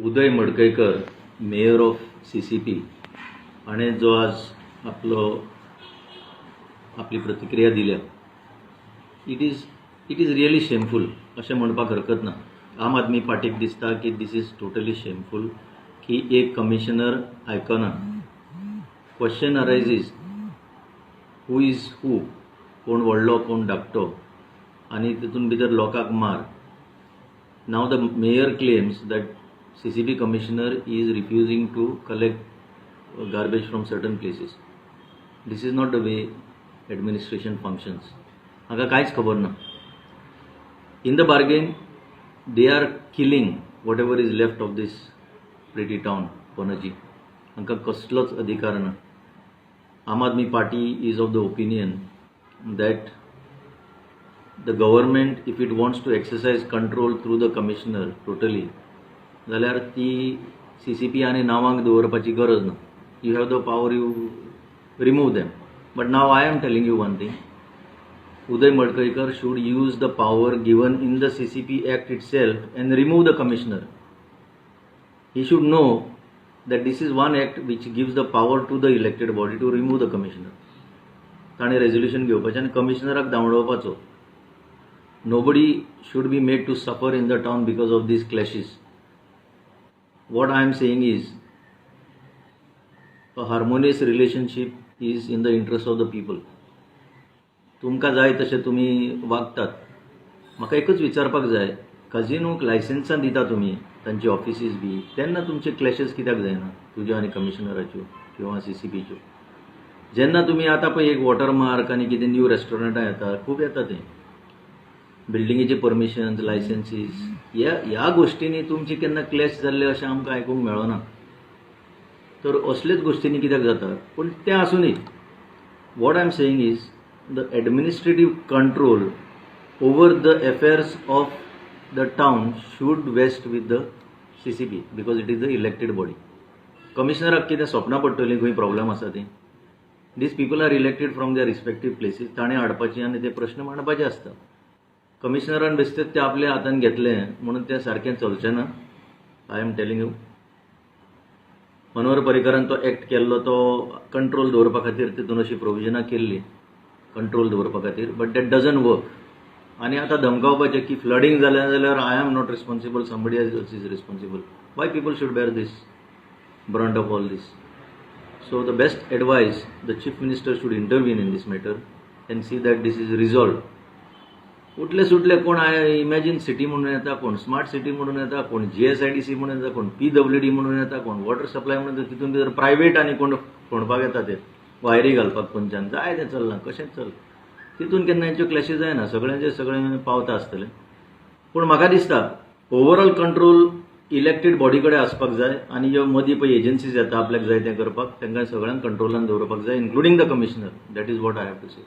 Uday Madkaikar, mayor of CCP, हाणें जो आज आपलो आपली प्रतिक्रिया दिल्या, it is really shameful अशें म्हणपाक हरकत ना. आम आदमी पार्टीक दिसता की this is totally shameful की एक कमिशनर आयकना. Question arises, who is who? कोण व्हडलो, कोण धाकटो आनी तितून भितर लोकांक मार. Now the mayor claims that CCP commissioner is refusing to collect garbage from certain places. This is not the way administration functions. हांगा कांयच खबर ना. In the bargain, they are killing whatever is left of this pretty town, Panaji. हांकां कसलोच अधिकार ना. Aam Aadmi Party is of the opinion that the government, if it wants to exercise control through the commissioner totally, जाल्यार ती CCP आनी नांवांक दवरपाची गरज ना. You have the power, you remove them. But now I am telling you one thing. Uday Madkaikar should use the power given in the CCP Act itself and remove the commissioner. He should know that this is one act which gives the power to the elected body to remove the commissioner. ताणें resolution घेवपाचें आनी कमिशनराक धांवडोवपाचो. Nobody should be made to suffer in the town because of these clashes. What I am saying is, a harmonious relationship is in the interest of the people. तुमकां जाय तशें तुमी वागतात. म्हाका एकूच विचारपाक जाय, कजिनोक लायसन्सां दिता तुमी, तांची ऑफिसीस बी, तेन्ना तुमचे क्लॅशेस कित्याक जायना तुज्यो आनी कमिशनराच्यो किंवा सीसीपीच्यो? जेन्ना तुमी आतां पळय एक वॉटर मार्क आनी कितें न्यू रेस्टॉरंटां येता, खूब येता, तें बिल्डिंगेचे परमिशन्स, लायसन्सीस, ह्या ह्या गोश्टींनी तुमचे केन्ना क्लॅश जाल्ले अशें आमकां आयकूंक मेळना. तर असलेच गोश्टींनी कित्याक जाता? पूण तें आसुनी, what I am saying is the administrative control over the affairs of the town should vest with the CCP because it is the elected body. कमिशनराक कितें सपनां पडटलीं खंय प्रॉब्लेम आसा ती? These people are elected from their respective places. ताणें हाडपाची आनी ते प्रश्न मांडपाचे आसता. कमिशनरान बेश्टेच ते आपल्या हातान घेतले म्हणून तें सारकें चलचें ना. I am telling you, Manohar पर्रीकरान तो एक्ट केल्लो, तो कंट्रोल दवरपा खातीर. तितून अशी प्रोविजनां केल्ली कंट्रोल दवरपा खातीर, but that doesn't work. आनी आतां धमकावपाचें की फ्लडींग जालें जाल्यार I am not responsible, somebody else is responsible. Why people should bear this brunt of all this? So the best advice, the Chief Minister should intervene in this matter and see that this is resolved. उठले सुटले कोण I imagine city म्हणून येता, कोण smart city म्हणून येता, कोण GSIDC म्हणून येता, कोण पीडब्ल्यूडी म्हणून येता, कोण वॉटर सप्लाय म्हणून येता. तितून भितर प्रायवेट आनी कोण फोणपाक येता, ते वायरी घालपाक खंयच्यान जाय तें चल्लां, कशेंच चल. तितून केन्ना हेच्यो क्लॅशीस जायना, सगळ्यांचे सगळें पावता आसतलें. पूण म्हाका दिसता ओवरऑल कंट्रोल इलेक्टेड बॉडी कडेन आसपाक जाय आनी ज्यो मदीं पळय एजन्सीज येता आपल्याक जाय तें करपाक, तांकां सगळ्यांक कंट्रोलान दवरपाक जाय, including the commissioner. That is what I have to say.